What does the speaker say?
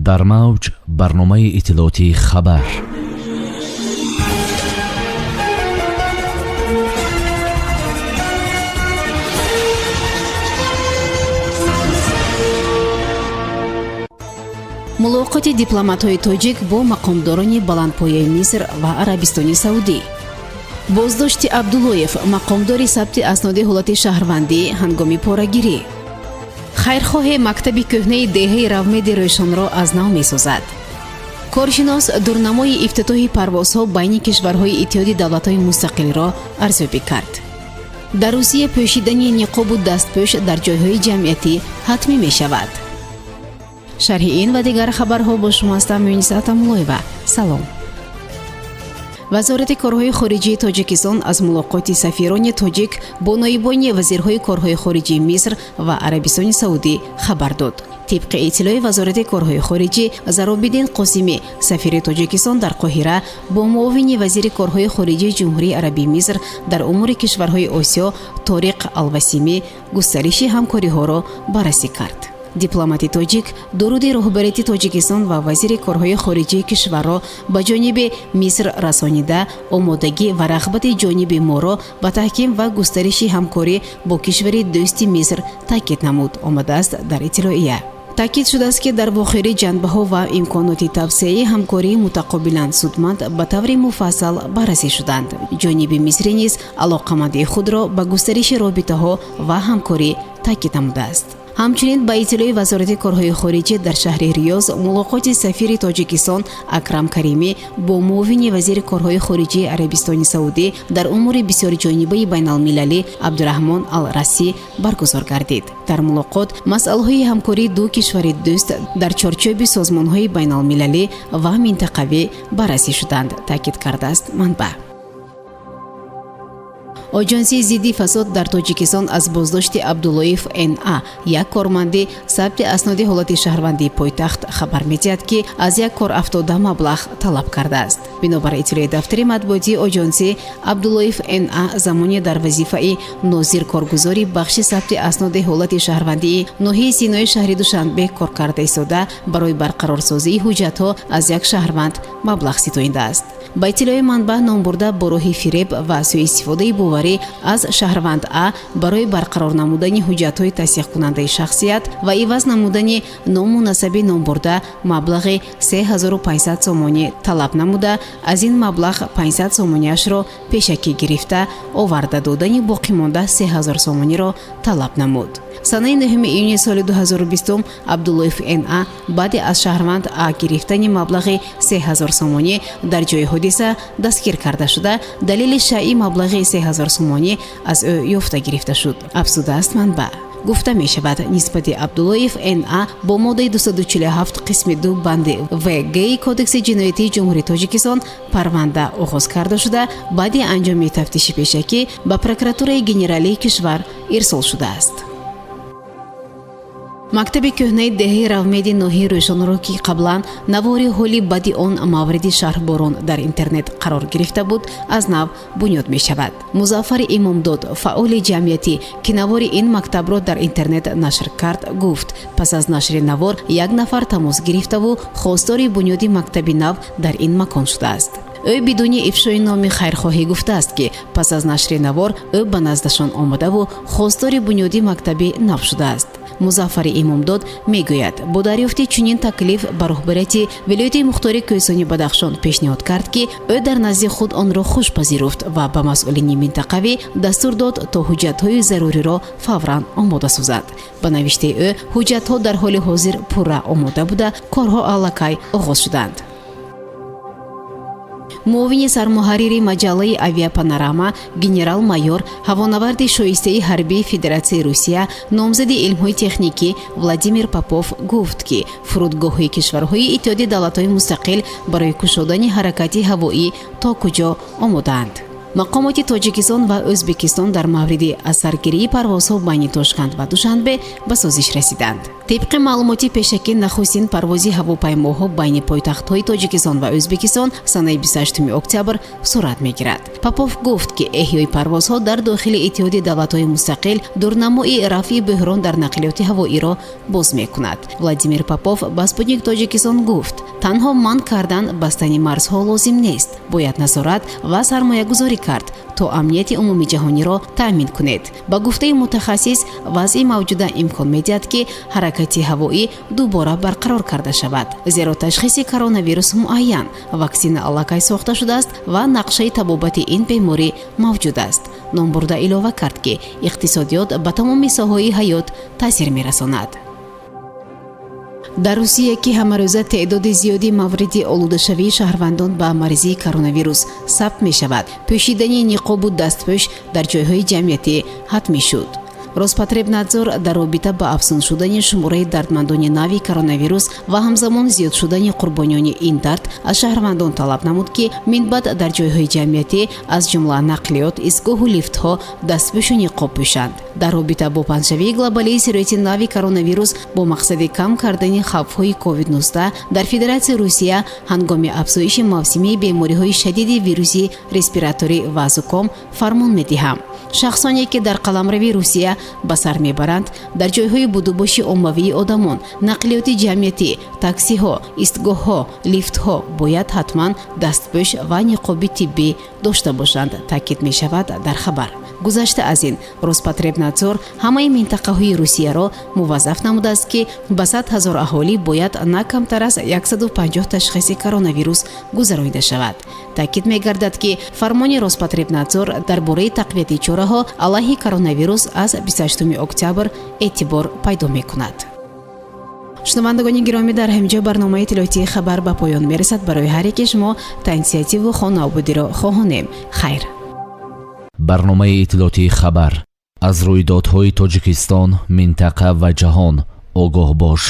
Дар мавҷ барномаи иттилоотии «Хабар». Мулоқоти дипломатҳои тоҷик бо мақомдорони баландпояи Миср ва Арабистони Саудӣ. Боздошти Абдуллоев, мақомдори сабти асноди ҳолати шаҳрвандӣ, ҳангоми порагирӣ. Хайрхоҳе мактаби кӯҳнаи деҳаи Равмеди Рӯшонро аз нав месозад. Коршинос дурнамои ифтитоҳи парвозҳо байни кишварҳои Иттиҳоди Давлатҳои Мустақилро арзёбӣ кард. Дар Русия пӯшидани ниқобу дастпӯш дар ҷойҳои ҷамъиятӣ ҳатмӣ мешавад. Шарҳи ин ва дигар хабарҳо бо шумо ҳастам, Муниса Атамуллоева. Салом. Вазорати корҳои хориҷии Тоҷикистон аз мулоқоти сафирони тоҷик бо ноибони вазирҳои корҳои хориҷии Миср ва Арабистони Саудӣ хабар дод. Тибқи иттилои Вазорати корҳои хориҷӣ, Заробиддин Қосимӣ, сафири Тоҷикистон дар Қоҳира, бо муовини вазири корҳои хориҷии Ҷумҳурии Арабии Миср дар умури кишварҳои Осиё Ториқ Алвасимӣ густариши ҳамкориҳоро баррасӣ кард. Дипломати тоҷик дуруди роҳбарияти Тоҷикистон ва вазири корҳои хориҷии кишварро ба ҷониби Миср расонида, омодагӣ ва рағбати ҷониби моро ба таҳким ва густариши ҳамкорӣ бо кишвари дӯсти Миср таъкид намуд, омадааст дар иттилоия. Таъкид шудааст, ки дар вохӯрӣ ҷанбаҳо ва имконоти тавсеаи ҳамкории мутақобилан судманд ба таври муфассал баррасӣ шуданд. Ҷониби мисрӣ низ алоқамандии худро ба густариши робитаҳо ва ҳамкорӣ таъкид намудааст. Ҳамчунин, ба иттилои Вазорати корҳои хориҷӣ, дар шаҳри Риёз мулоқоти сафири Тоҷикистон Акрам Каримӣ бо муовини вазири корҳои хориҷии Арабистони Саудӣ дар умури бисёрҷонибаи байналмилалӣ Абдураҳмон Ал-Расӣ баргузор гардид. Дар мулоқот масъалаҳои ҳамкории ду кишвари дӯст дар чорчӯби созмонҳои байналмилалӣ ва минтақавӣ баррасӣ шуданд, таъкид кардааст манбаъ. Оҷонсии зидди фасод дар Тоҷикистон аз боздошти Абдуллоев Н А, як корманди сабти асноди ҳолати шаҳрвандии пойтахт, хабар медиҳад, ки аз як корафтода маблағ талаб кардааст. Бинобар иттилои дафтари матбуотии оҷонсӣ, Абдуллоев Н А замоне дар вазифаи нозир коргузори бахши сабти асноди ҳолати шаҳрвандии ноҳияи Синои шаҳри Душанбе кор карда истода, барои барқарорсозии ҳуҷҷатҳо аз як шаҳрванд маблағ ситоидааст. Ба иттилои манбаъ, номбурда бо роҳи фиреб ва сӯистифодаи боварӣ аз шаҳрванд А барои барқарор намудани ҳуҷҷатҳои тасдиқкунандаи шахсият ва иваз намудани ному насаби номбурда маблағи 3500 сомонӣ талаб намуда, аз ин маблағ 500 сомониашро пешакӣ гирифта, оварда додани боқимонда 3000 сомониро талаб намуд. Санаи 9 июни соли 2020 Абдуллоев Н А баъди аз шаҳрванд А гирифтани маблағи 3000 сомонӣ дар ҷои ҳодиса дастгир карда шуда, далели шайъи маблағи 3000 сомонӣ аз ӯ ёфта гирифта шуд, афзудааст манбаъ. Гуфта мешавад, нисбати Абдуллоев Н А бо моддаи 247 қисми 2 банди ВГ Кодекси ҷиноятии Ҷумҳурии Тоҷикистон парванда оғоз карда шуда, баъди анҷоми тафтиши пешакӣ ба Прокуратураи генералии кишвар ирсол шудааст. Мактаби кӯҳнаи деҳаи Равмеди ноҳияи Рӯшонро, ки қаблан навори ҳоли бади он мавриди шарҳборон дар интернет қарор гирифта буд, аз нав бунёд мешавад. Музаффари Имомдод, фаъоли ҷамъиятӣ, ки навори ин мактабро дар интернет нашр кард, гуфт, пас аз нашри навор як нафар тамос гирифтаву хостори бунёди мактаби нав дар ин макон шудааст. Ӯ бидуни ифшои номи хайрхоҳӣ гуфтааст, ки пас аз нашри навор ӯ ба наздашон омадаву хостори бунёди мактаби нав шудааст. Музаффари Имомдод мегӯяд, бо дарёфти чунин таклиф ба роҳбарияти вилояти мухтори Кӯҳистони Бадахшон пешниҳод кард, ки ӯ дар назди худ онро хуш пазируфт ва ба масъулини минтақавӣ дастур дод, то ҳуҷҷатҳои заруриро фавран омода созад. Ба навиштаи ӯ, ҳуҷҷатҳо дар ҳоли ҳозир пурра омода буда, корҳо аллакай оғоз шуданд. Муовини сармуҳаррири маҷаллаи «Авиапанорама», генерал-майор, ҳавонаварди шоистаи ҳарбии Федератсияи Русия, номзади илмҳои техникӣ Владимир Попов гуфт, ки фурудгоҳҳои кишварҳои Иттиҳоди Давлатҳои Мустақил барои кушодани ҳаракати ҳавоӣ то куҷо омодаанд. Мақомоти Тоҷикистон ва Ӯзбекистон дар мавриди аз саргирии парвозҳо байни Тошканд ва Душанбе ба созиш расиданд. Тибқи маълумоти пешакӣ, нахустин парвози ҳавопаймоҳо байни пойтахтҳои Тоҷикистон ва Ӯзбекистон санаи 28 октябр сурат мегирад. Попов гуфт, ки эҳёи парвозҳо дар дохили Иттиҳоди давлатҳои мустақил дурнамои рафъи бӯҳрон дар нақлиёти ҳавоиро боз мекунад. Владимир Попов ба «Спутник Тоҷикистон» гуфт, танҳо манъ кардан бастани марзҳо лозим нест, бояд назорат ва сармоягузорӣ кард, то амнияти умумиҷаҳониро таъмин кунед. Ба гуфтаи мутахассис, вазъи мавҷуда имкон медиҳад, ки ҳаракати ҳавоӣ дубора барқарор карда шавад, зеро ташхиси коронавирус муайян, ваксина аллакай сохта шудааст ва нақшаи табобати ин беморӣ мавҷуд аст. Номбурда илова кард, ки иқтисодиёт ба тамоми соҳаҳои ҳаёт таъсир мерасонад. Дар Русия, ки ҳамарӯза теъдоди зиёди мавриди олудашавии шаҳрвандон ба маризии коронавирус сабт мешавад, пӯшидани ниқобу дастпӯш дар ҷойҳои ҷамъиятӣ ҳатмӣ шуд. Роспотребнадзор дар робита ба афзун шудани шумораи дардмандони нави коронавирус ва ҳамзамон зиёд шудани қурбониёни ин дард аз шаҳрвандон талаб намуд, ки минбаъд дар ҷойҳои ҷамъиятӣ, аз ҷумла нақлиёт, истгоҳу лифтҳо дастпӯшу ниқоб пӯшанд. Дар робита бо паҳншавии глобалии сирояти нави коронавирус бо мақсади кам кардани хавфҳои COVID-19 дар Федератсияи Русия ҳангоми афзоиши мавсимии бемориҳои шадиди вируси респираторӣ ва зуком фармон медиҳам: шахсоне ки дар қаламрави Русия ба сар мебаранд, дар ҷойҳои будубоши оммавии одамон, нақлиёти ҷамъиятӣ, таксиҳо, истгоҳҳо, лифтҳо бояд ҳатман дастпӯш ва ниқоби тиббӣ дошта бошанд, таъкид мешавад дар хабар. Гузашта аз ин, Роспотребнадзор ҳамаи минтақаҳои Русияро муваззаф намудааст, ки ба 100 000 аҳолӣ бояд на камтар аз 150 ташхиси коронавирус гузаронида шавад. Таъкид мегардад, ки фармони Роспотребнадзор дар бораи тақвияти чораҳо алайҳи коронавирус аз 28 октябр эътибор пайдо мекунад. Шунавандагони гиромӣ, дар ҳамин ҷо барномаи иттилоотии «Хабар» ба поён мерасад. Барои ҳар яке шумо тансиҳативу хонаободиро хоҳонем. Хайр. Барномаи иттилоотии «Хабар». Аз рӯйдодҳои Тоҷикистон, минтақа ва ҷаҳон огоҳ бош.